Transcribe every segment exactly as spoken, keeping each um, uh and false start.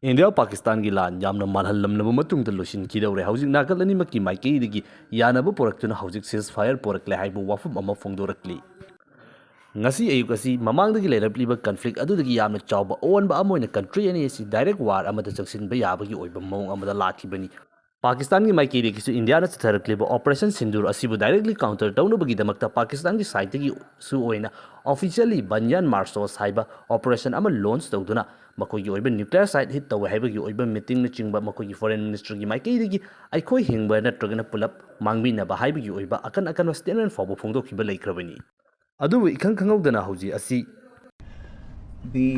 India ꯄꯥꯀꯤꯁꯇꯥꯟꯒꯤ ꯂꯥꯟ ꯌꯥꯝꯅ ꯃꯥꯜꯍꯜꯂꯝꯂꯕ ꯃꯇꯨꯡꯗ ꯂꯣꯏꯁꯤꯟꯈꯤꯗꯧꯔꯦ꯫ ꯍꯧꯖꯤꯛ ꯅꯥꯀꯜ ꯑꯅꯤꯃꯛꯀꯤ ꯃꯥꯏꯀꯩꯗꯒꯤ ꯌꯥꯅꯕ ꯄꯨꯔꯛꯇꯨꯅ ꯍꯧꯖꯤꯛ ceasefire ꯄꯨꯔꯛꯂꯦ ꯍꯥꯏꯕ ꯋꯥꯐꯝ ꯑꯃ ꯐꯣꯡꯗꯣꯔꯛꯂꯤ꯫ ꯉꯁꯤ ꯑꯌꯨꯛ ꯑꯁꯤ ꯃꯃꯥꯡꯗꯒꯤ ꯂꯩꯔꯛꯂꯤꯕ conflict ꯑꯗꯨꯗꯒꯤ ꯌꯥꯝꯅ ꯆꯥꯎꯕ ꯑꯑꯣꯟꯕ ꯑꯃ ꯑꯣꯏꯅ country ꯑꯅꯤ ꯑꯁꯤ direct war ꯑꯃꯗ ꯆꯪꯁꯤꯟꯕ ꯌꯥꯕꯒꯤ ꯑꯣꯏꯕ ꯃꯑꯣꯡ ꯑꯃꯗ ꯂꯥꯛꯈꯤꯕꯅꯤ꯫ ꯄꯥꯀꯤꯁꯇꯥꯟꯒꯤ ꯃꯥꯏꯀꯩꯗꯒꯤꯁꯨ ꯏꯟꯗꯤꯌꯥꯅ ꯆꯠꯊꯔꯛꯂꯤꯕ Operation Sindoor ꯑꯁꯤꯕꯨ directly counter ꯇꯧꯅꯕꯒꯤꯗꯃꯛꯇ ꯄꯥꯀꯤꯁꯇꯥꯟꯒꯤ sideꯇꯒꯤꯁꯨ ꯑꯣꯏꯅ officially Banyan Marsos ꯍꯥꯏꯕ operation ꯑꯃ launch ꯇꯧꯗꯨꯅ ꯃꯈꯣꯏꯒꯤ ꯑꯣꯏꯕ nuclear site hit ꯇꯧꯋꯦ ꯍꯥꯏꯕꯒꯤ ꯑꯣꯏꯕ meetingꯅꯆꯤꯡꯕ ꯃꯈꯣꯏꯒꯤ foreign ministerꯒꯤ ꯃꯥꯏꯀꯩꯗꯒꯤ ꯑꯩꯈꯣꯏ ꯍꯤꯡꯕ ꯅꯠꯇ꯭ꯔꯒꯅ ꯄꯨꯂꯞ ꯃꯥꯡꯃꯤꯟꯅꯕ ꯍꯥꯏꯕꯒꯤ ꯑꯣꯏꯕ ꯑꯀꯟ ꯑꯀꯟꯕ statement ꯐꯥꯎꯕ ꯐꯣꯡꯗꯣꯛꯈꯤꯕ ꯂꯩꯈ꯭ꯔꯕꯅꯤ꯫ ꯑꯗꯨꯕꯨ ꯏꯈꯪ ꯈꯪꯍꯧꯗꯅ ꯍꯧꯖꯤꯛ ꯑꯁꯤ The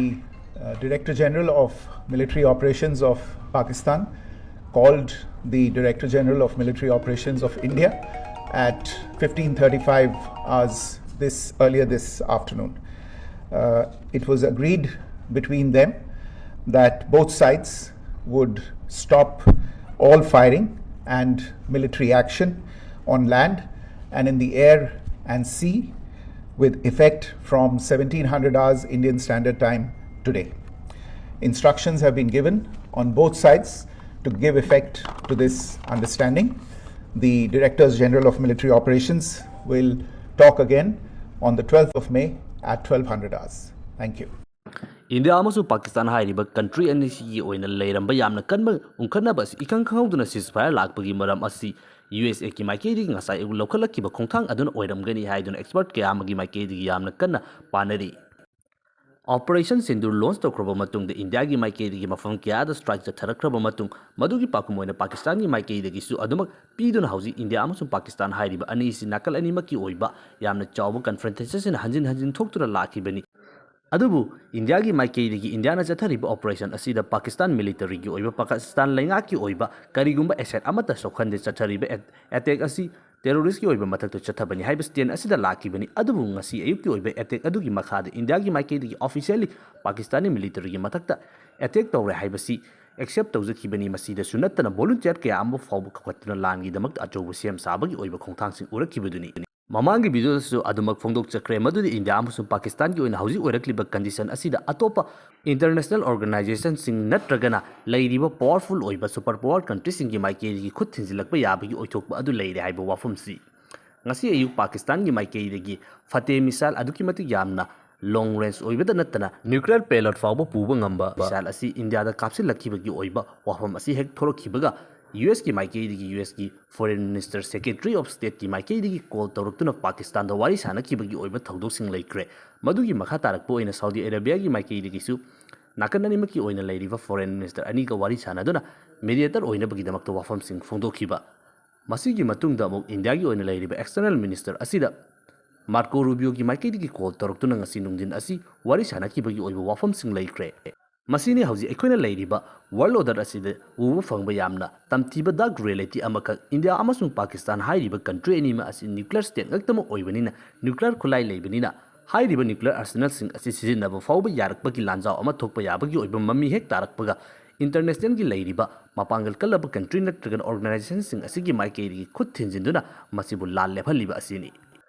uh, Director General of Military Operations of Pakistan called the Director General of Military Operations of India at fifteen thirty-five hours this earlier this afternoon. Uh, it was agreed between them that both sides would stop all firing and military action on land and in the air and sea with effect from seventeen hundred hours Indian Standard Time today. Instructions have been given on both sides to give effect to this understanding. The Directors General of Military Operations will talk again on the twelfth of May at twelve hundred hours. Thank you. India ꯑꯃꯁꯨꯡ ꯄꯥꯀꯤꯁꯇꯥꯟ ꯍꯥꯏꯔꯤꯕ country ꯑꯅꯤꯁꯤꯒꯤ ꯑꯣꯏꯅ ꯂꯩꯔꯝꯕ ꯌꯥꯝꯅ ꯀꯟꯕ ꯎꯪꯈꯠꯅꯕ ꯑꯁꯤ ꯏꯈꯪ ꯈꯪꯍꯧꯗꯅ ceasefire ꯂꯥꯛꯄꯒꯤ ꯃꯔꯝ ꯑꯁꯤ USAꯒꯤ ꯃꯥꯏꯀꯩꯗꯒꯤ ꯉꯁꯥꯏ ꯑꯌꯨꯛ ꯂꯧꯈꯠꯂꯛꯈꯤꯕ ꯈꯣꯡꯊꯥꯡ ꯑꯗꯨꯅ ꯑꯣꯏꯔꯝꯒꯅꯤ ꯍꯥꯏꯗꯨꯅ expert ꯀꯌꯥ ꯑꯃꯒꯤ ꯃꯥꯏꯀꯩꯗꯒꯤ ꯌꯥꯝꯅ ꯀꯟꯅ ꯄꯥꯅꯔꯤ꯫ Operation Sindoor launch ꯇꯧꯈ꯭ꯔꯕ ꯃꯇꯨꯡꯗ ꯏꯟꯗꯤꯌꯥꯒꯤ ꯃꯥꯏꯀꯩꯗꯒꯤ ꯃꯐꯝ ꯀꯌꯥꯗ strike ꯆꯠꯊꯔꯛꯈ꯭ꯔꯕ ꯃꯇꯨꯡ, ꯃꯗꯨꯒꯤ ꯄꯥꯎꯈꯨꯝ ꯑꯣꯏꯅ ꯄꯥꯀꯤꯁꯇꯥꯟꯒꯤ ꯃꯥꯏꯀꯩꯗꯒꯤꯁꯨ ꯑꯗꯨꯃꯛ ꯄꯤꯗꯨꯅ ꯍꯧꯖꯤꯛ ꯏꯟꯗꯤꯌꯥ ꯑꯃꯁꯨꯡ ꯄꯥꯀꯤꯁꯇꯥꯟ ꯍꯥꯏꯔꯤꯕ ꯑꯅꯤꯁꯤ ꯅꯥꯀꯜ ꯑꯅꯤꯃꯛꯀꯤ ꯑꯣꯏꯕ ꯌꯥꯝꯅ ꯆꯥꯎꯕ confrontation ꯍꯟꯖꯤꯟ ꯍꯟꯖꯤꯟ ꯊꯣꯛꯇꯨꯅ ꯂꯥꯛꯈꯤꯕꯅꯤ꯫ ꯑꯗꯨꯕꯨ ꯏꯟꯗꯤꯌꯥꯒꯤ ꯃꯥꯏꯀꯩꯗꯒꯤ ꯏꯟꯗꯤꯌꯥꯅ ꯆꯠꯊꯔꯤꯕ operation ꯑꯁꯤꯗ ꯄꯥꯀꯤꯁꯇꯥꯟ militaryꯒꯤ ꯑꯣꯏꯕ, ꯄꯥꯀꯤꯁꯇꯥꯟ ꯂꯩꯉꯥꯛꯀꯤ ꯑꯣꯏꯕ ꯀꯔꯤꯒꯨꯝꯕ asset ꯑꯃꯠꯇ ꯁꯣꯛꯍꯟꯗꯦ꯫ ꯆꯠꯊꯔꯤꯕ at-, attack ꯑꯁꯤ terroristꯀꯤ ꯑꯣꯏꯕ ꯃꯊꯛꯇ ꯆꯠꯊꯕꯅꯤ ꯍꯥꯏꯕ stand ꯑꯁꯤꯗ ꯂꯥꯛꯈꯤꯕꯅꯤ꯫ ꯑꯗꯨꯕꯨ ꯉꯁꯤ ꯑꯌꯨꯛꯀꯤ ꯑꯣꯏꯕ attack ꯑꯗꯨꯒꯤ ꯃꯈꯥꯗ ꯏꯟꯗꯤꯌꯥꯒꯤ ꯃꯥꯏꯀꯩꯗꯒꯤ officially ꯄꯥꯀꯤꯁꯇꯥꯅꯤ militaryꯒꯤ ꯃꯊꯛꯇ attack ꯇꯧꯔꯦ ꯍꯥꯏꯕꯁꯤ accept ꯇꯧꯖꯈꯤꯕꯅꯤ꯫ ꯃꯁꯤꯗꯁꯨ ꯅꯠꯇꯅ volunteer ꯀꯌꯥ ꯑꯃ ꯐꯥꯎꯕ ꯀꯧꯈꯠꯇꯨꯅ ꯂꯥꯟꯒꯤꯗꯃꯛꯇ ꯑꯆꯧꯕ ꯁꯦꯝ ꯁꯥꯕꯒꯤ ꯑꯣꯏꯕ ꯈꯣꯡꯊꯥꯡꯁꯤꯡ ꯎꯔꯛꯈꯤꯕꯗꯨꯅꯤ꯫ ꯃꯃꯥꯡꯒꯤ ꯚꯤꯗꯤꯑꯣꯗꯁꯨ ꯑꯗꯨꯃꯛ ꯐꯣꯡꯗꯣꯛꯆꯈ꯭ꯔꯦ ꯃꯗꯨꯗꯤ ꯏꯟꯗꯤꯌꯥ ꯑꯃꯁꯨꯡ ꯄꯥꯀꯤꯁꯇꯥꯟꯒꯤ ꯑꯣꯏꯅ ꯍꯧꯖꯤꯛ ꯑꯣꯏꯔꯛꯂꯤꯕ ꯀꯟꯗꯤꯁꯟ ꯑꯁꯤꯗ ꯑꯇꯣꯞꯄ ꯏꯟꯇꯔꯅꯦꯁꯅꯦꯜ ꯑꯣꯔꯒꯅꯥꯏꯖꯦꯁꯟꯁꯤꯡ ꯅꯠꯇ꯭ꯔꯒꯅ ꯂꯩꯔꯤꯕ ꯄꯥꯋꯔꯐꯨꯜ ꯑꯣꯏꯕ ꯁꯨꯄꯔ ꯄꯥꯋꯔ ꯀꯟꯇ꯭ꯔꯤꯁꯤꯡꯒꯤ ꯃꯥꯏꯀꯩꯗꯒꯤ ꯈꯨꯠ ꯊꯤꯟꯖꯤꯜꯂꯛꯄ ꯌꯥꯕꯒꯤ ꯑꯣꯏꯊꯣꯛꯄ ꯑꯗꯨ ꯂꯩꯔꯦ ꯍꯥꯏꯕ ꯋꯥꯐꯝꯁꯤ ꯉꯁꯤ ꯑꯌꯨꯛ ꯄꯥꯀꯤꯁꯇꯥꯟꯒꯤ ꯃꯥꯏꯀꯩꯗꯒꯤ ꯐꯇꯦꯍ ꯃꯤꯁꯥꯏꯜ ꯑꯗꯨꯛꯀꯤ ꯃꯇꯤꯛ ꯌꯥꯝꯅ ꯂꯣꯡ ꯔꯦꯟꯖ ꯑꯣꯏꯕꯗ ꯅꯠꯇꯅ ꯅ꯭ꯌꯨꯀ꯭ꯂꯤꯌꯔ ꯄꯦꯂꯣꯠ ꯐꯥꯎꯕ ꯄꯨꯕ ꯉꯝꯕ ꯃꯤꯁꯥꯏꯜ ꯑꯁꯤ ꯏꯟꯗꯤꯌꯥꯗ ꯀꯥꯞꯁꯤꯜꯂꯛꯈꯤꯕꯒꯤ ꯑꯣꯏꯕ ꯋꯥꯐꯝ ꯑꯁꯤ ꯍꯦꯛ ꯊꯣꯔꯛꯈꯤꯕꯒ ꯌꯨ ꯑꯦꯁꯀꯤ ꯃꯥꯏꯀꯩꯗꯒꯤ ꯌꯨ ꯑꯦꯁꯀꯤ ꯐꯣꯔꯦꯟ ꯃꯤꯅꯤꯁꯇꯔ ꯁꯦꯀ꯭ꯔꯦꯇꯔꯤ ꯑꯣꯐ ꯁ꯭ꯇꯦꯠꯀꯤ ꯃꯥꯏꯀꯩꯗꯒꯤ ꯀꯣꯜ ꯇꯧꯔꯛꯇꯨꯅ ꯄꯥꯀꯤꯁꯇꯥꯟꯗ ꯋꯥꯔꯤ ꯁꯥꯅꯈꯤꯕꯒꯤ ꯑꯣꯏꯕ ꯊꯧꯗꯣꯛꯁꯤꯡ ꯂꯩꯈ꯭ꯔꯦ꯫ ꯃꯗꯨꯒꯤ ꯃꯈꯥ ꯇꯥꯔꯛꯄ ꯑꯣꯏꯅ ꯁꯥꯎꯗꯤ ꯑꯔꯦꯕꯤꯌꯥꯒꯤ ꯃꯥꯏꯀꯩꯗꯒꯤꯁꯨ ꯅꯥꯀꯟ ꯑꯅꯤꯃꯛꯀꯤ ꯑꯣꯏꯅ ꯂꯩꯔꯤꯕ ꯐꯣꯔꯦꯟ ꯃꯤꯅꯤꯁꯇꯔ ꯑꯅꯤꯒ ꯋꯥꯔꯤ ꯁꯥꯅꯗꯨꯅ ꯃꯤꯗꯤꯌꯦꯇꯔ ꯑꯣꯏꯅꯕꯒꯤꯗꯃꯛꯇ ꯋꯥꯐꯝꯁꯤꯡ ꯐꯣꯡꯗꯣꯛꯈꯤꯕ꯫ ꯃꯁꯤꯒꯤ ꯃꯇꯨꯡꯗ ꯑꯃꯨꯛ ꯏꯟꯗꯤꯌꯥꯒꯤ ꯑꯣꯏꯅ ꯂꯩꯔꯤꯕ ꯑꯦꯛꯁꯇꯔꯅꯦꯜ ꯃꯤꯅꯤꯁꯇꯔ ꯑꯁꯤꯗ ꯃꯥꯔꯀꯣ ꯔꯨꯕꯤꯌꯣꯒꯤ ꯃꯥꯏꯀꯩꯗꯒꯤ ꯀꯣꯜ ꯇꯧꯔꯛꯇꯨꯅ ꯉꯁꯤ ꯅꯨꯡꯊꯤꯟ ꯑꯁꯤ ꯋꯥꯔꯤ ꯁꯥꯅꯈꯤꯕꯒꯤ ꯑꯣꯏꯕ ꯋꯥꯐꯝꯁꯤꯡ ꯂꯩꯈ꯭ꯔꯦ꯫ ꯃꯁꯤꯅꯤ ꯍꯧꯖꯤꯛ ꯑꯩꯈꯣꯏꯅ ꯂꯩꯔꯤꯕ ꯋꯥꯔꯜ ꯑꯣꯔꯗꯔ ꯑꯁꯤꯗ ꯎꯕ ꯐꯪꯕ ꯌꯥꯝꯅ ꯇꯝꯊꯤꯕ ꯗꯥꯔꯛ ꯔꯤꯌꯦꯂꯤꯇꯤ ꯑꯃꯈꯛ꯫ ꯏꯟꯗꯤꯌꯥ ꯑꯃꯁꯨꯡ ꯄꯥꯀꯤꯁꯇꯥꯟ ꯍꯥꯏꯔꯤꯕ ꯀꯟꯇ꯭ꯔꯤ ꯑꯅꯤꯃꯛ ꯑꯁꯤ ꯅ꯭ꯌꯨꯀ꯭ꯂꯤꯌꯔ ꯁ꯭ꯇꯦꯠ ꯉꯛꯇꯃꯛ ꯑꯣꯏꯕꯅꯤꯅ ꯅ꯭ꯌꯨꯀ꯭ꯂꯤꯌꯔ ꯈꯨꯠꯂꯥꯏ ꯂꯩꯕꯅꯤꯅ ꯍꯥꯏꯔꯤꯕ ꯅ꯭ꯌꯨꯀ꯭ꯂꯤꯌꯔ ꯑꯥꯔꯁꯦꯅꯦꯜꯁꯤꯡ ꯑꯁꯤ ꯁꯤꯖꯤꯟꯅꯕ ꯐꯥꯎꯕ ꯌꯥꯔꯛꯄꯒꯤ ꯂꯥꯟꯖꯥꯎ ꯑꯃ ꯊꯣꯛꯄ ꯌꯥꯕꯒꯤ ꯑꯣꯏꯕ ꯃꯃꯤ ꯍꯦꯛ ꯇꯥꯔꯛꯄꯒ ꯏꯟꯇꯔꯅꯦꯁꯅꯦꯜꯒꯤ ꯂꯩꯔꯤꯕ ꯃꯄꯥꯡꯒꯜ ꯀꯜꯂꯕ ꯀꯟꯇ꯭ꯔꯤ ꯅꯠꯇ꯭ꯔꯒꯅ ꯑꯣꯔꯒꯅꯥꯏꯖꯦꯁꯟꯁꯤꯡ ꯑꯁꯤꯒꯤ ꯃꯥꯏꯀꯩꯗꯒꯤ ꯈꯨꯠ ꯊꯤꯟꯖꯤꯟꯗꯨꯅ ꯃꯁꯤꯕꯨ ꯂꯥꯟ ꯂꯦꯞꯍꯜꯂꯤꯕ ꯑꯁꯤꯅꯤ꯫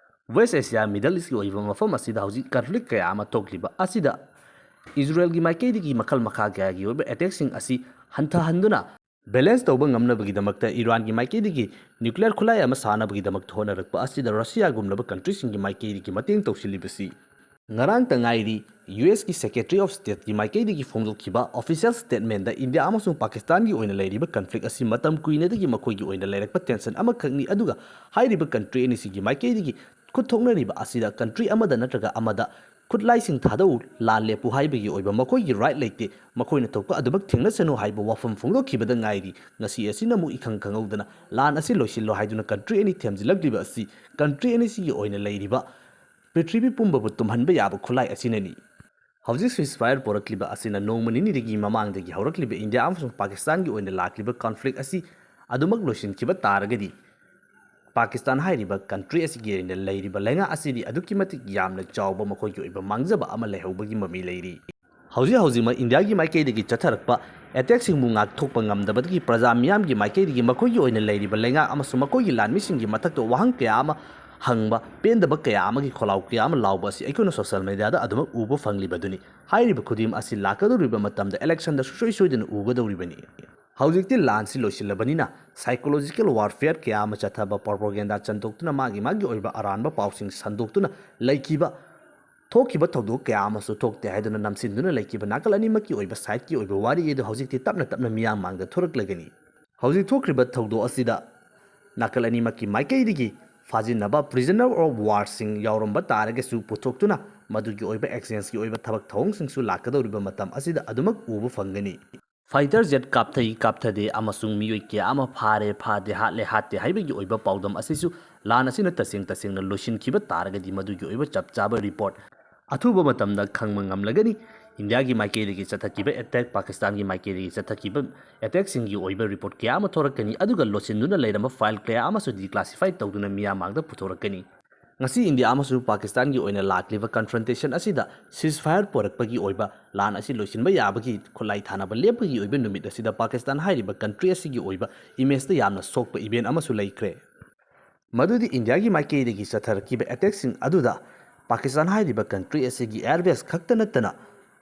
ꯋꯦꯁ ꯑꯦꯁꯤꯌꯥ, ꯃꯤꯗꯜ ꯏꯁꯀꯤ ꯑꯣꯏꯕ ꯃꯐꯝ ꯑꯁꯤꯗ ꯍꯧꯖꯤꯛ ꯀꯟꯐ꯭ꯂꯤꯛ ꯀꯌꯥ ꯑꯃ ꯊꯣꯛꯂꯤꯕ ꯑꯁꯤꯗ ꯏꯖꯔꯦꯜꯒꯤ ꯃꯥꯏꯀꯩꯗꯒꯤ ꯃꯈꯜ ꯃꯈꯥ ꯀꯌꯥꯒꯤ ꯑꯣꯏꯕ ꯑꯦꯇꯦꯛꯁꯤꯡ ꯑꯁꯤ ꯍꯟꯊꯍꯟꯗꯨꯅ ꯕꯦꯂꯦꯟꯁ ꯇꯧꯕ ꯉꯝꯅꯕꯒꯤꯗꯃꯛꯇ ꯏꯔꯥꯟꯒꯤ ꯃꯥꯏꯀꯩꯗꯒꯤ ꯅ꯭ꯌꯨꯀ꯭ꯂꯤꯌꯔ ꯈꯨꯠꯂꯥꯏ ꯑꯃ ꯁꯥꯅꯕꯒꯤꯗꯃꯛꯇ ꯍꯣꯠꯅꯔꯛꯄ ꯑꯁꯤꯗ ꯔꯁꯤꯌꯥꯒꯨꯝꯂꯕ ꯀꯟꯇ꯭ꯔꯤꯁꯤꯡꯒꯤ ꯃꯥꯏꯀꯩꯗꯒꯤ ꯃꯇꯦꯡ ꯇꯧꯁꯤꯜꯂꯤꯕꯁꯤ ꯉꯔꯥꯡꯇ ꯉꯥꯏꯔꯤ꯫ ꯌꯨ ꯑꯦꯁꯀꯤ ꯁꯦꯀ꯭ꯔꯦꯇꯔꯤ ꯑꯣꯐ ꯁ꯭ꯇꯦꯠꯀꯤ ꯃꯥꯏꯀꯩꯗꯒꯤ ꯐꯣꯡꯗꯣꯛꯈꯤꯕ ꯑꯣꯐꯤꯁꯤꯌꯦꯜ ꯁ꯭ꯇꯦꯠꯃꯦꯟꯗ ꯏꯟꯗꯤꯌꯥ ꯑꯃꯁꯨꯡ ꯄꯥꯀꯤꯁꯇꯥꯟꯒꯤ ꯑꯣꯏꯅ ꯂꯩꯔꯤꯕ ꯀꯟꯐ꯭ꯂꯤꯛ ꯑꯁꯤ ꯃꯇꯝ ꯀꯨꯏꯅꯗꯒꯤ ꯃꯈꯣꯏꯒꯤ ꯑꯣꯏꯅ ꯂꯩꯔꯛꯄ ꯇꯦꯟꯁꯟ ꯑꯃꯈꯛꯅꯤ, ꯑꯗꯨꯒ ꯍꯥꯏꯔꯤꯕ ꯀꯟꯇ꯭ꯔꯤ ꯑꯅꯤꯁꯤꯒꯤ ꯃꯥꯏꯀꯩꯗꯒꯤ ꯈꯨꯠ ꯊꯣꯛꯅꯔꯤꯕ ꯑꯁꯤꯗ ꯀꯟꯇ꯭ꯔꯤ ꯑꯃꯗ ꯅꯠꯇ꯭ꯔꯒ ꯑꯃꯗ ꯈꯨꯠꯂꯥꯏꯁꯤꯡ ꯊꯥꯗꯧ, ꯂꯥꯟ ꯂꯦꯞꯄꯨ ꯍꯥꯏꯕꯒꯤ ꯑꯣꯏꯕ ꯃꯈꯣꯏꯒꯤ ꯔꯥꯏꯠ ꯂꯩꯇꯦ, ꯃꯈꯣꯏꯅ ꯊꯣꯛꯄ ꯑꯗꯨꯃꯛ ꯊꯦꯡꯅꯁꯅꯨ ꯍꯥꯏꯕ ꯋꯥꯐꯝ ꯐꯣꯡꯗꯣꯛꯈꯤꯕꯗ ꯉꯥꯏꯔꯤ꯫ ꯉꯁꯤ ꯑꯁꯤꯅ ꯑꯃꯨꯛ ꯏꯈꯪ ꯈꯪꯍꯧꯗꯅ ꯂꯥꯟ ꯑꯁꯤ ꯂꯣꯏꯁꯤꯜꯂꯣ ꯍꯥꯏꯗꯨꯅ ꯀꯟꯇ꯭ꯔꯤ ꯑꯅꯤ ꯊꯦꯝꯖꯤꯜꯂꯛꯂꯤꯕ ꯑꯁꯤ ꯀꯟꯇ꯭ꯔꯤ ꯑꯅꯤꯁꯤꯒꯤ ꯑꯣꯏꯅ ꯂꯩꯔꯤꯕ ꯄ꯭ꯔꯤꯊꯤꯕꯤ ꯄꯨꯝꯕꯕꯨ ꯇꯨꯝꯍꯟꯕ ꯌꯥꯕ ꯈꯨꯠꯂꯥꯏ ꯑꯁꯤꯅꯅꯤ꯫ ꯍꯧꯖꯤꯛ ceasefire ꯄꯨꯔꯛꯂꯤꯕ ꯑꯁꯤꯅ ꯅꯣꯡꯃ ꯅꯤꯅꯤꯗꯒꯤ ꯃꯃꯥꯡꯗꯒꯤ ꯍꯧꯔꯛꯂꯤꯕ ꯏꯟꯗꯤꯌꯥ ꯑꯃꯁꯨꯡ ꯄꯥꯀꯤꯁꯇꯥꯟꯒꯤ ꯑꯣꯏꯅ ꯂꯥꯛꯂꯤꯕ ꯀꯟꯐ꯭ꯂꯤꯛ ꯑꯁꯤ ꯑꯗꯨꯃꯛ ꯂꯣꯏꯁꯤꯟꯈꯤꯕ ꯇꯥꯔꯒꯗꯤ ꯄꯥꯀꯤꯁꯇꯥꯟ ꯍꯥꯏꯔꯤꯕ ꯀꯟꯇ꯭ꯔꯤ ꯑꯁꯤꯒꯤ ꯑꯣꯏꯅ ꯂꯩꯔꯤꯕ ꯂꯩꯉꯥꯛ ꯑꯁꯤꯗꯤ ꯑꯗꯨꯛꯀꯤ ꯃꯇꯤꯛ ꯌꯥꯝꯅ ꯆꯥꯎꯕ ꯃꯈꯣꯏꯒꯤ ꯑꯣꯏꯕ ꯃꯥꯡꯖꯕ ꯑꯃ ꯂꯩꯍꯧꯕꯒꯤ ꯃꯃꯤ ꯂꯩꯔꯤ꯫ ꯍꯧꯖꯤꯛ ꯍꯧꯖꯤꯛꯃꯛ ꯏꯟꯗꯤꯌꯥꯒꯤ ꯃꯥꯏꯀꯩꯗꯒꯤ ꯆꯠꯊꯔꯛꯄ ꯑꯦꯇꯦꯛꯁꯤꯡꯕꯨ ꯉꯥꯛꯊꯣꯛꯄ ꯉꯝꯗꯕꯗꯒꯤ ꯄ꯭ꯔꯖꯥ ꯃꯤꯌꯥꯝꯒꯤ ꯃꯥꯏꯀꯩꯗꯒꯤ ꯃꯈꯣꯏꯒꯤ ꯑꯣꯏꯅ ꯂꯩꯔꯤꯕ ꯂꯩꯉꯥꯛ ꯑꯃꯁꯨꯡ ꯃꯈꯣꯏꯒꯤ ꯂꯥꯟꯃꯤꯁꯤꯡꯒꯤ ꯃꯊꯛꯇ ꯋꯥꯍꯪ ꯀꯌꯥ ꯑꯃ ꯍꯪꯕ, ꯄꯦꯟꯗꯕ ꯀꯌꯥ ꯑꯃꯒꯤ ꯈꯣꯜꯂꯥꯎ ꯀꯌꯥ ꯑꯃ ꯂꯥꯎꯕ ꯑꯁꯤ ꯑꯩꯈꯣꯏꯅ social mediaꯗ ꯑꯗꯨꯃꯛ ꯎꯕ ꯐꯪꯂꯤꯕꯗꯨꯅꯤ꯫ ꯍꯥꯏꯔꯤꯕ ꯈꯨꯗꯤꯡ ꯑꯁꯤ ꯂꯥꯛꯀꯗꯧꯔꯤꯕ ꯃꯇꯝꯗ electionꯗ ꯁꯨꯡꯁꯣꯏ ꯁꯣꯏꯗꯅ ꯎꯒꯗꯧꯔꯤꯕꯅꯤ꯫ ꯍꯧꯖꯤꯛꯇꯤ ꯂꯥꯟꯁꯤ ꯂꯣꯏꯁꯤꯜꯂꯕꯅꯤꯅ psychological warfare ꯀꯌꯥ ꯑꯃ ꯆꯠꯊꯕ, propaganda ꯁꯟꯗꯣꯛꯇꯨꯅ ꯃꯥꯒꯤ ꯃꯥꯒꯤ ꯑꯣꯏꯕ ꯑꯔꯥꯟꯕ ꯄꯥꯎꯁꯤꯡ ꯁꯟꯗꯣꯛꯇꯨꯅ ꯂꯩꯈꯤꯕ, ꯊꯣꯛꯈꯤꯕ ꯊꯧꯗꯣꯛ ꯀꯌꯥ ꯑꯃꯁꯨ ꯊꯣꯛꯇꯦ ꯍꯥꯏꯗꯨꯅ ꯅꯝꯁꯤꯟꯗꯨꯅ ꯂꯩꯈꯤꯕ ꯅꯥꯀꯜ ꯑꯅꯤꯃꯛꯀꯤ ꯑꯣꯏꯕ sideꯀꯤ ꯑꯣꯏꯕ ꯋꯥꯔꯤ ꯑꯗꯨ ꯍꯧꯖꯤꯛꯇꯤ ꯇꯞꯅ ꯇꯞꯅ ꯃꯤꯌꯥꯝ ꯃꯥꯡꯗ ꯊꯣꯔꯛꯂꯒꯅꯤ꯫ ꯍꯧꯖꯤꯛ ꯊꯣꯛꯈ꯭ꯔꯤꯕ ꯊꯧꯗꯣꯛ ꯑꯁꯤꯗ ꯅꯥꯀꯜ ꯑꯅꯤꯃꯛꯀꯤ ꯃꯥꯏꯀꯩꯗꯒꯤ ꯐꯥꯖꯤꯟꯅꯕ prisoner of warꯁꯤꯡ ꯌꯥꯎꯔꯝꯕ ꯇꯥꯔꯒꯁꯨ ꯄꯨꯊꯣꯛꯇꯨꯅ ꯃꯗꯨꯒꯤ ꯑꯣꯏꯕ exchangeꯀꯤ ꯑꯣꯏꯕ ꯊꯕꯛ ꯊꯧꯑꯣꯡꯁꯤꯡꯁꯨ ꯂꯥꯛꯀꯗꯧꯔꯤꯕ ꯃꯇꯝ ꯑꯁꯤꯗ ꯑꯗꯨꯃꯛ ꯎꯕ ꯐꯪꯒꯅꯤ꯫ Fighter jet ꯀꯥꯞꯊꯩ ꯀꯥꯞꯊꯗꯦ ꯑꯃꯁꯨꯡ ꯃꯤꯑꯣꯏ ꯀꯌꯥ ꯑꯃ ꯐꯥꯔꯦ ꯐꯥꯗꯦ, ꯍꯥꯠꯂꯦ ꯍꯥꯠꯇꯦ ꯍꯥꯏꯕꯒꯤ ꯑꯣꯏꯕ ꯄꯥꯎꯗꯝ ꯑꯁꯤꯁꯨ ꯂꯥꯟ ꯑꯁꯤꯅ ꯇꯁꯦꯡ ꯇꯁꯦꯡꯅ ꯂꯣꯏꯁꯤꯟꯈꯤꯕ ꯇꯥꯔꯒꯗꯤ ꯃꯗꯨꯒꯤ ꯑꯣꯏꯕ ꯆꯞ ꯆꯥꯕ report ꯑꯊꯨꯕ ꯃꯇꯝꯗ ꯈꯪꯕ ꯉꯝꯂꯒꯅꯤ꯫ ꯏꯟꯗꯤꯌꯥꯒꯤ ꯃꯥꯏꯀꯩꯗꯒꯤ ꯆꯠꯊꯈꯤꯕ attack, ꯄꯥꯀꯤꯁꯇꯥꯟꯒꯤ ꯃꯥꯏꯀꯩꯗꯒꯤ ꯆꯠꯊꯈꯤꯕ attackꯁꯤꯡꯒꯤ ꯑꯣꯏꯕ report ꯀꯌꯥ ꯑꯃ ꯊꯣꯔꯛꯀꯅꯤ, ꯑꯗꯨꯒ ꯂꯣꯠꯁꯤꯟꯗꯨꯅ ꯂꯩꯔꯝꯕ file ꯀꯌꯥ ꯑꯃꯁꯨ declassify ꯇꯧꯗꯨꯅ ꯃꯤꯌꯥꯝ ꯃꯥꯡꯗ ꯄꯨꯊꯣꯔꯛꯀꯅꯤ꯫ ꯉꯁꯤ ꯏꯟꯗꯤꯌꯥ ꯑꯃꯁꯨꯡ ꯄꯥꯀꯤꯁꯇꯥꯟꯒꯤ ꯑꯣꯏꯅ ꯂꯥꯛꯂꯤꯕ confrontation ꯑꯁꯤꯗ ceasefire ꯄꯣꯔꯛꯄꯒꯤ ꯑꯣꯏꯕ, ꯂꯥꯟ ꯑꯁꯤ ꯂꯣꯏꯁꯤꯟꯕ ꯌꯥꯕꯒꯤ ꯈꯨꯠꯂꯥꯏ ꯊꯥꯅꯕ ꯂꯦꯞꯄꯒꯤ ꯑꯣꯏꯕ ꯅꯨꯃꯤꯠ ꯑꯁꯤꯗ ꯄꯥꯀꯤꯁꯇꯥꯟ ꯍꯥꯏꯔꯤꯕ country ꯑꯁꯤꯒꯤ ꯑꯣꯏꯕ imageꯇ ꯌꯥꯝꯅ ꯁꯣꯛꯄ event ꯑꯃꯁꯨ ꯂꯩꯈ꯭ꯔꯦ꯫ ꯃꯗꯨꯗꯤ ꯏꯟꯗꯤꯌꯥꯒꯤ ꯃꯥꯏꯀꯩꯗꯒꯤ ꯆꯠꯊꯔꯛꯈꯤꯕ attackꯁꯤꯡ ꯑꯗꯨꯗ ꯄꯥꯀꯤꯁꯇꯥꯟ ꯍꯥꯏꯔꯤꯕ country ꯑꯁꯤꯒꯤ airbase ꯈꯛꯇ ꯅꯠꯇꯅ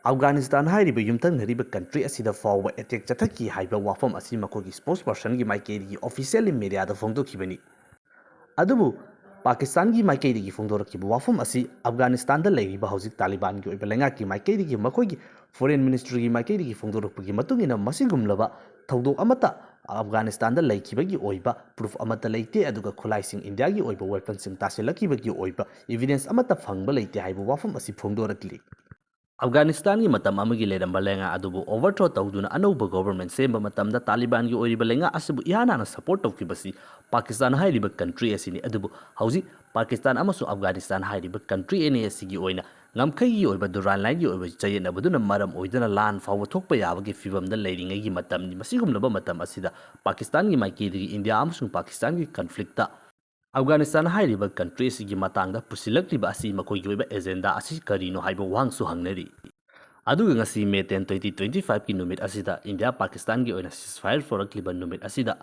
ꯑꯐꯒꯥꯅꯤꯁꯇꯥꯟ ꯍꯥꯏꯔꯤꯕ ꯌꯨꯝꯊꯪꯅꯔꯤꯕ country ꯑꯁꯤꯗ ꯐꯥꯎꯕ attack ꯆꯠꯊꯈꯤ ꯍꯥꯏꯕ ꯋꯥꯐꯝ ꯑꯁꯤ ꯃꯈꯣꯏꯒꯤ spokespersonꯒꯤ ꯃꯥꯏꯀꯩꯗꯒꯤ officially mediaꯗ ꯐꯣꯡꯗꯣꯛꯈꯤꯕꯅꯤ꯫ ꯑꯗꯨꯕꯨ ꯄꯥꯀꯤꯁꯇꯥꯟꯒꯤ ꯃꯥꯏꯀꯩꯗꯒꯤ ꯐꯣꯡꯗꯣꯔꯛꯈꯤꯕ ꯋꯥꯐꯝ ꯑꯁꯤ ꯑꯐꯒꯥꯅꯤꯁꯇꯥꯟꯗ ꯂꯩꯔꯤꯕ ꯍꯧꯖꯤꯛ ꯇꯥꯂꯤꯕꯥꯟꯒꯤ ꯑꯣꯏꯕ ꯂꯩꯉꯥꯛꯀꯤ ꯃꯥꯏꯀꯩꯗꯒꯤ, ꯃꯈꯣꯏꯒꯤ foreign ministryꯒꯤ ꯃꯥꯏꯀꯩꯗꯒꯤ ꯐꯣꯡꯗꯣꯔꯛꯄꯒꯤ ꯃꯇꯨꯡ ꯏꯟꯅ, ꯃꯁꯤꯒꯨꯝꯂꯕ ꯊꯧꯗꯣꯛ ꯑꯃꯠꯇ ꯑꯐꯒꯥꯅꯤꯁꯇꯥꯟꯗ ꯂꯩꯈꯤꯕꯒꯤ ꯑꯣꯏꯕ proof ꯑꯃꯠꯇ ꯂꯩꯇꯦ, ꯑꯗꯨꯒ ꯈꯨꯠꯂꯥꯏꯁꯤꯡ, ꯏꯟꯗꯤꯌꯥꯒꯤ ꯑꯣꯏꯕ weaponꯁꯤꯡ ꯇꯥꯁꯤꯜꯂꯛꯈꯤꯕꯒꯤ ꯑꯣꯏꯕ evidence ꯑꯃꯠꯇ ꯐꯪꯕ ꯂꯩꯇꯦ ꯍꯥꯏꯕ ꯋꯥꯐꯝ ꯑꯁꯤ ꯐꯣꯡꯗꯣꯔꯛꯂꯤ꯫ ꯑꯐꯒꯥꯅꯤꯁꯇꯥꯟꯒꯤ ꯃꯇꯝ ꯑꯃꯒꯤ ꯂꯩꯔꯝꯕ ꯂꯩꯉꯥꯛ ꯑꯗꯨꯕꯨ overthrow ꯇꯧꯗꯨꯅ ꯑꯅꯧꯕ government ꯁꯦꯝꯕ ꯃꯇꯝꯗ ꯇꯥꯂꯤꯕꯥꯟꯒꯤ ꯑꯣꯏꯔꯤꯕ ꯂꯩꯉꯥꯛ ꯑꯁꯤꯕꯨ ꯏꯍꯥꯟ ꯍꯥꯟꯅ support ꯇꯧꯈꯤꯕꯁꯤ ꯄꯥꯀꯤꯁꯇꯥꯟ ꯍꯥꯏꯔꯤꯕ country ꯑꯁꯤꯅꯤ꯫ ꯑꯗꯨꯕꯨ ꯍꯧꯖꯤꯛ ꯄꯥꯀꯤꯁꯇꯥꯟ ꯑꯃꯁꯨꯡ ꯑꯐꯒꯥꯅꯤꯁꯇꯥꯟ ꯍꯥꯏꯔꯤꯕ country ꯑꯅꯤ ꯑꯁꯤꯒꯤ ꯑꯣꯏꯅ ꯉꯝꯈꯩꯒꯤ ꯑꯣꯏꯕ ꯗꯨꯔꯥꯟ ꯂꯥꯏꯟꯒꯤ ꯑꯣꯏꯕ ꯆꯌꯦꯠꯅꯕꯗꯨꯅ ꯃꯔꯝ ꯑꯣꯏꯗꯨꯅ ꯂꯥꯟ ꯐꯥꯎꯕ ꯊꯣꯛꯄ ꯌꯥꯕꯒꯤ ꯐꯤꯕꯝꯗ ꯂꯩꯔꯤꯉꯩꯒꯤ ꯃꯇꯝꯅꯤ꯫ ꯃꯁꯤꯒꯨꯝꯂꯕ ꯃꯇꯝ ꯑꯁꯤꯗ ꯄꯥꯀꯤꯁꯇꯥꯟꯒꯤ ꯃꯥꯏꯀꯩꯗꯒꯤ ꯏꯟꯗꯤꯌꯥ ꯑꯃꯁꯨꯡ ꯄꯥꯀꯤꯁꯇꯥꯟꯒꯤ conflictꯇ ꯑꯐꯒꯥꯅꯤꯁꯇꯥꯟ ꯍꯥꯏꯔꯤꯕ country ꯑꯁꯤꯒꯤ ꯃꯇꯥꯡꯗ ꯄꯨꯁꯤꯜꯂꯛꯂꯤꯕ ꯑꯁꯤ ꯃꯈꯣꯏꯒꯤ ꯑꯣꯏꯕ agenda ꯑꯁꯤ ꯀꯔꯤꯅꯣ ꯍꯥꯏꯕ ꯋꯥꯍꯪꯁꯨ ꯍꯪꯅꯔꯤ꯫ ꯑꯗꯨꯒ ꯉꯁꯤ May ten, twenty twenty fiveꯀꯤ ꯅꯨꯃꯤꯠ ꯑꯁꯤꯗ ꯏꯟꯗꯤꯌꯥ ꯄꯥꯀꯤꯁꯇꯥꯟꯒꯤ ꯑꯣꯏꯅ ceasefire ꯄꯨꯔꯛꯂꯤꯕ ꯅꯨꯃꯤꯠ ꯑꯁꯤꯗ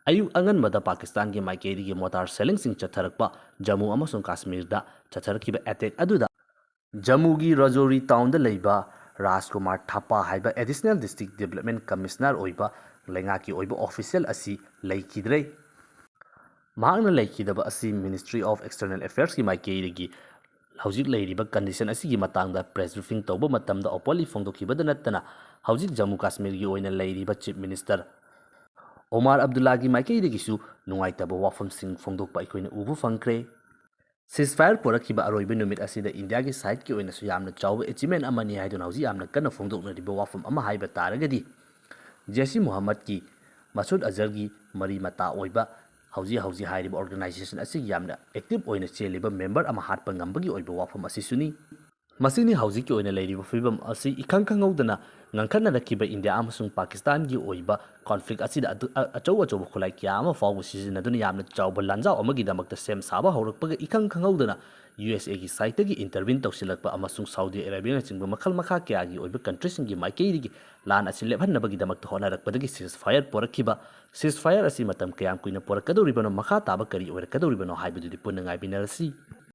ꯑꯌꯨꯛ ꯑꯉꯟꯕꯗ ꯄꯥꯀꯤꯁꯇꯥꯟꯒꯤ ꯃꯥꯏꯀꯩꯗꯒꯤ ꯃꯣꯇꯥꯔ ꯁꯦꯂꯤꯡꯁꯤꯡ ꯆꯠꯊꯔꯛꯄ ꯖꯝꯃꯨ ꯑꯃꯁꯨꯡ ꯀꯥꯁꯃꯤꯔꯗ ꯆꯠꯊꯔꯛꯈꯤꯕ ꯑꯦꯇꯦꯛ ꯑꯗꯨꯗ ꯖꯝꯃꯨꯒꯤ ꯔꯥꯖꯣꯔꯤ ꯇꯥꯎꯟꯗ ꯂꯩꯕ ꯔꯥꯖꯀꯨꯃꯥꯔ ꯊꯥꯄꯥ ꯍꯥꯏꯕ ꯑꯦꯗꯤꯁꯅꯦꯜ ꯗꯤꯁꯇ꯭ꯔꯤꯛ ꯗꯤꯕꯂꯞꯃꯦꯟ ꯀꯃꯤꯁꯅꯔ ꯑꯣꯏꯕ ꯂꯩꯉꯥꯛꯀꯤ ꯑꯣꯏꯕ ꯑꯣꯐꯤꯁꯤꯌꯦꯜ ꯑꯁꯤ ꯂꯩꯈꯤꯗ꯭ꯔꯦ꯫ ꯃꯍꯥꯛꯅ ꯂꯩꯈꯤꯗꯕ ꯑꯁꯤ ꯃꯤꯅꯤꯁꯇ꯭ꯔꯤ ꯑꯣꯐ ꯑꯦꯛꯁꯇꯔꯅꯦꯜ ꯑꯦꯐꯤꯌꯔꯁꯀꯤ ꯃꯥꯏꯀꯩꯗꯒꯤ ꯍꯧꯖꯤꯛ ꯂꯩꯔꯤꯕ ꯀꯟꯗꯤꯁꯟ ꯑꯁꯤꯒꯤ ꯃꯇꯥꯡꯗ ꯄ꯭ꯔꯦꯁ ꯕ꯭ꯔꯤꯐꯤꯡ ꯇꯧꯕ ꯃꯇꯝꯗ ꯑꯣꯄꯟꯂꯤ ꯐꯣꯡꯗꯣꯛꯈꯤꯕꯗ ꯅꯠꯇꯅ ꯍꯧꯖꯤꯛ ꯖꯝꯃꯨ ꯀꯥꯁꯃꯤꯔꯒꯤ ꯑꯣꯏꯅ ꯂꯩꯔꯤꯕ ꯆꯤꯐ ꯃꯤꯅꯤꯁꯇꯔ ꯑꯣꯃꯥꯔ ꯑꯕꯗꯨꯜꯂꯥꯒꯤ ꯃꯥꯏꯀꯩꯗꯒꯤꯁꯨ ꯅꯨꯡꯉꯥꯏꯇꯕ ꯋꯥꯐꯝꯁꯤꯡ ꯐꯣꯡꯗꯣꯛꯄ ꯑꯩꯈꯣꯏꯅ ꯎꯕ ꯐꯪꯈ꯭ꯔꯦ꯫ ꯁꯤꯖꯐꯥꯌꯔ ꯄꯨꯔꯛꯈꯤꯕ ꯑꯔꯣꯏꯕ ꯅꯨꯃꯤꯠ ꯑꯁꯤꯗ ꯏꯟꯗꯤꯌꯥꯒꯤ ꯁꯥꯏꯠꯀꯤ ꯑꯣꯏꯅꯁꯨ ꯌꯥꯝꯅ ꯆꯥꯎꯕ ꯑꯦꯆꯤꯞꯃꯦꯟ ꯑꯃꯅꯤ ꯍꯥꯏꯗꯨꯅ ꯍꯧꯖꯤꯛ ꯌꯥꯝꯅ ꯀꯟꯅ ꯐꯣꯡꯗꯣꯛꯅꯔꯤꯕ ꯋꯥꯐꯝ ꯑꯃ ꯍꯥꯏꯕ ꯇꯥꯔꯒꯗꯤ ꯖꯦꯁꯤ ꯃꯨꯍꯝꯃꯗꯀꯤ ꯃꯁꯨꯗ ꯑꯖꯍꯔꯒꯤ ꯃꯔꯤ ꯃꯇꯥ ꯑꯣꯏꯕ ꯍꯧꯖꯤꯛ ꯍꯧꯖꯤꯛ ꯍꯥꯏꯔꯤꯕ ꯑꯣꯔꯒꯅꯥꯏꯖꯦꯁꯟ ꯑꯁꯤꯒꯤ ꯌꯥꯝꯅ ꯑꯦꯛꯇꯤꯚ ꯑꯣꯏꯅ ꯆꯦꯜꯂꯤꯕ ꯃꯦꯝꯕꯔ ꯑꯃ ꯍꯥꯠꯄ ꯉꯝꯕꯒꯤ ꯑꯣꯏꯕ ꯋꯥꯐꯝ ꯑꯁꯤꯁꯨꯅꯤ꯫ ꯃꯁꯤꯅꯤ ꯍꯧꯖꯤꯛꯀꯤ ꯑꯣꯏꯅ ꯂꯩꯔꯤꯕ ꯐꯤꯕꯝ ꯑꯁꯤ ꯏꯈꯪ ꯈꯪꯍꯧꯗꯅ ꯉꯟꯈꯠꯅꯔꯛꯈꯤꯕ ꯏꯟꯗꯤꯌꯥ ꯑꯃꯁꯨꯡ ꯄꯥꯀꯤꯁꯇꯥꯟꯒꯤ ꯑꯣꯏꯕ ꯀꯣꯟꯐ꯭ꯂꯤꯛ ꯑꯁꯤꯗ ꯑꯗꯨ-, ꯑ-, ꯑꯆꯧ ꯑꯆꯧꯕ ꯈꯨꯠꯂꯥꯏ ꯀꯌꯥ ꯑꯃ ꯐꯥꯎꯕ ꯁꯤꯖꯤꯟꯅꯗꯨꯅ ꯌꯥꯝꯅ ꯆꯥꯎꯕ ꯂꯥꯟꯖꯥꯎ ꯑꯃꯒꯤꯗꯃꯛꯇ ꯁꯦꯝ ꯁꯥꯕ ꯍꯧꯔꯛꯄꯒ ꯏꯈꯪ ꯈꯪꯍꯧꯗꯅ ꯌꯨ ꯑꯦꯁ ꯑꯦꯒꯤ ꯁꯥꯏꯠꯇꯒꯤ ꯏꯟꯇꯔꯚꯤꯟ ꯇꯧꯁꯤꯜꯂꯛꯄ ꯑꯃꯁꯨꯡ ꯁꯥꯎꯗꯤ ꯑꯔꯥꯕꯤꯌꯥꯅꯆꯤꯡꯕ ꯃꯈꯜ ꯃꯈꯥ ꯀꯌꯥꯒꯤ ꯑꯣꯏꯕ ꯀꯟꯇ꯭ꯔꯤꯁꯤꯡꯒꯤ ꯃꯥꯏꯀꯩꯗꯒꯤ ꯂꯥꯟ ꯑꯁꯤ ꯂꯦꯞꯍꯟꯅꯕꯒꯤꯗꯃꯛꯇ ꯍꯣꯠꯅꯔꯛꯄꯗꯒꯤ ꯁꯤꯖꯐꯥꯌꯔ ꯄꯣꯔꯛꯈꯤꯕ꯫ ꯁꯤꯖꯐꯥꯌꯔ ꯑꯁꯤ ꯃꯇꯝ ꯀꯌꯥꯝ ꯀꯨꯏꯅ ꯄꯣꯔꯛꯀꯗꯧꯔꯤꯕꯅꯣ, ꯃꯈꯥ ꯇꯥꯕ ꯀꯔꯤ ꯑꯣꯏꯔꯛꯀꯗꯧꯔꯤꯕꯅꯣ ꯍꯥꯏꯕꯗꯨꯗꯤ ꯄꯨꯟꯅ ꯉꯥꯏꯃꯤꯟꯅꯔꯁꯤ꯫